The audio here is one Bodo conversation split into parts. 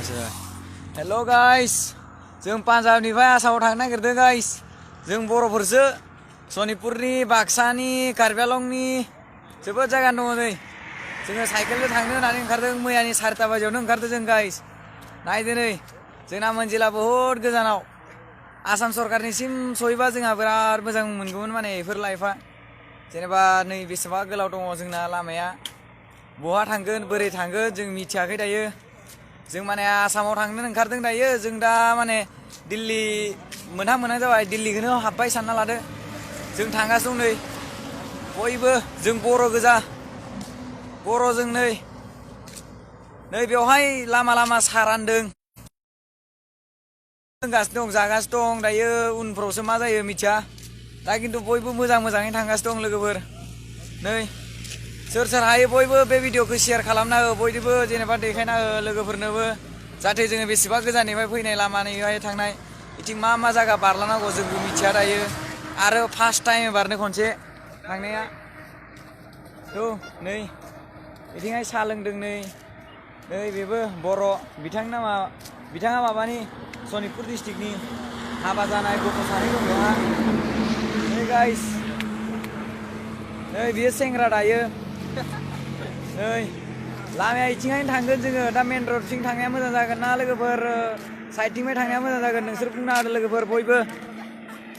हेलो गाइस, जों पान्जाबनिफ्राय आसामाव थांनो नागिरदों गाइस। जों बर'फोरसो सनितपुरनि, बाक्सानि, कार्बि आंलंनि जोबोद जायगा दङ नै। जोङो साइकेलजों थांनो होननानै ओंखारदों। मैयानि 4टा बाजियावनो ओंखारदों जों गाइस। नायदो नै, जोंना मोनजिला बहुद गोजानाव। आसाम सरकारनिसिम सहैबा जोंहा बिराद मोजां मोनगौमोन माने बेफोर लाइफआ। जेनेबा नै बेसेबा गोलाव दङ जोंना लामाया। बहा थांगोन बोरै थांगोन जों मिथियाखै दायो। जों माने आसामाव थांनो ओंखारदों दायो। जों दा माने दिल्ली मोनहां जाबाय। दिल्लीखौनो हाबबाय सानना लादो। जों थांगासिनो दं नै, बयबो जों बर' गोजा। बर'जों नै बेवहाय लामा लामा साहा रानदों। लोंगासिनो दं, जागासिनो दं। दायो उनफ्रावसो मा जायो मिथिया। दा खिन्थु बयबो मोजाङै थांगासिनो दं लोगोफोर। नै सोर हायो बयबो बे भिडिअखौ शेयार खालामना हो। बयनोबो जेनेबा देखायना हो लोगोफोरनोबो, जाहाथे जोङो बेसेबा गोजाननिफ्राय फैनाय लामानिफ्राय थांनाय बिथिं मा जायगा बारलांनांगौ जोंबो मिथिया दायो। आरो फार्स्ट टाइम बारनो खनसे थांनाया। नै बिथिंहाय साहा लोंदों नै बेबो बर'। बिथाङा माबानि सनितपुर डिस्ट्रिक्टनि। हाबा जानाय गथ' 2 दं बेहा। नै गाइस, नै बियो सेंग्रा दायो। नै लामाया इथिंहायनो थांगोन जोङो। दा मेन रडथिं थांनाया मोजां जागोन ना लोगोफोर, साइडथिंहाय थांनाया मोजां जागोन? नोंसोर बुंना होदो लोगोफोर बयबो।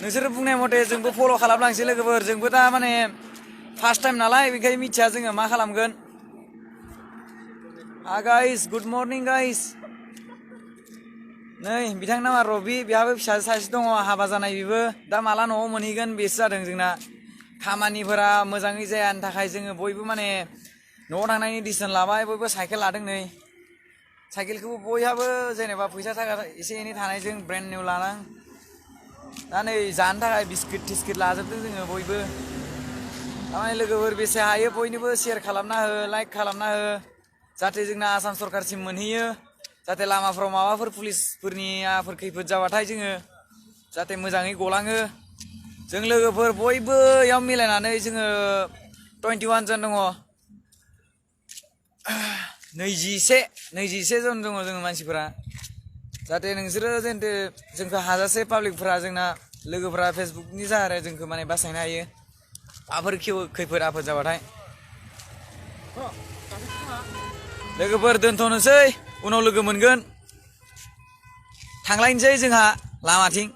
नोंसोर बुंनाय मथे जोंबो फल' खालामलांसै लोगोफोर। जोंबो दा माने फार्स्ट टाइम नालाय, बेखायनो मिथिया जोङो मा खालामगोन। Guys good morning guys. नै बिथांनि नामा रबि, बेहाबो फिसाजो सासे दङ हाबा जानाय। बेबो दा माला न'आव मोनहैगोन बेसो जादों जोंना। खामानिफोरा मोजाङै जायानि थाखाय जोङो बयबो माने न'आव थांनायनि डिसिसन लाबाय। बयबो साइकेल लादों नै। साइकेलखौबो बयहाबो जेनेबा फैसा थाखा एसे एनै थानायजों ब्रेन्ड निउ लानां। दा नै जानो थाखाय बिस्किट थिस्किट लाजोबदों जोङो बयबो। थारमाने लोगोफोर बेसे हायो बयनोबो शेयार खालामना हो, लाइक खालामना हो, जाहाथे जोंना आसाम सरकारसिम मोनहैयो। जाहाथे लामाफ्राव माबाफोर पुलिसफोरनि खैफोद जाबाथाय जोङो जाहाथे मोजाङै गलाङो। जों लोगोफोर बयबो इयाव मिलायनानै जोङो 21 जन दङ। 21 जन दङ जोङो मानसिफोरा। जाहाथे नोंसोरो जोंखौ हाजासे पाब्लिकफोरा, जोंना लोगोफोरा फेसबुकनि जाहारे जोंखौ माने बासायनो हायो माबाफोर खैफोद आफोद जाबाथाय। लोगोफोर दोनथ'नोसै, उनाव लोगो मोनगोन। थांलायनोसै जोंहा लामाथिं।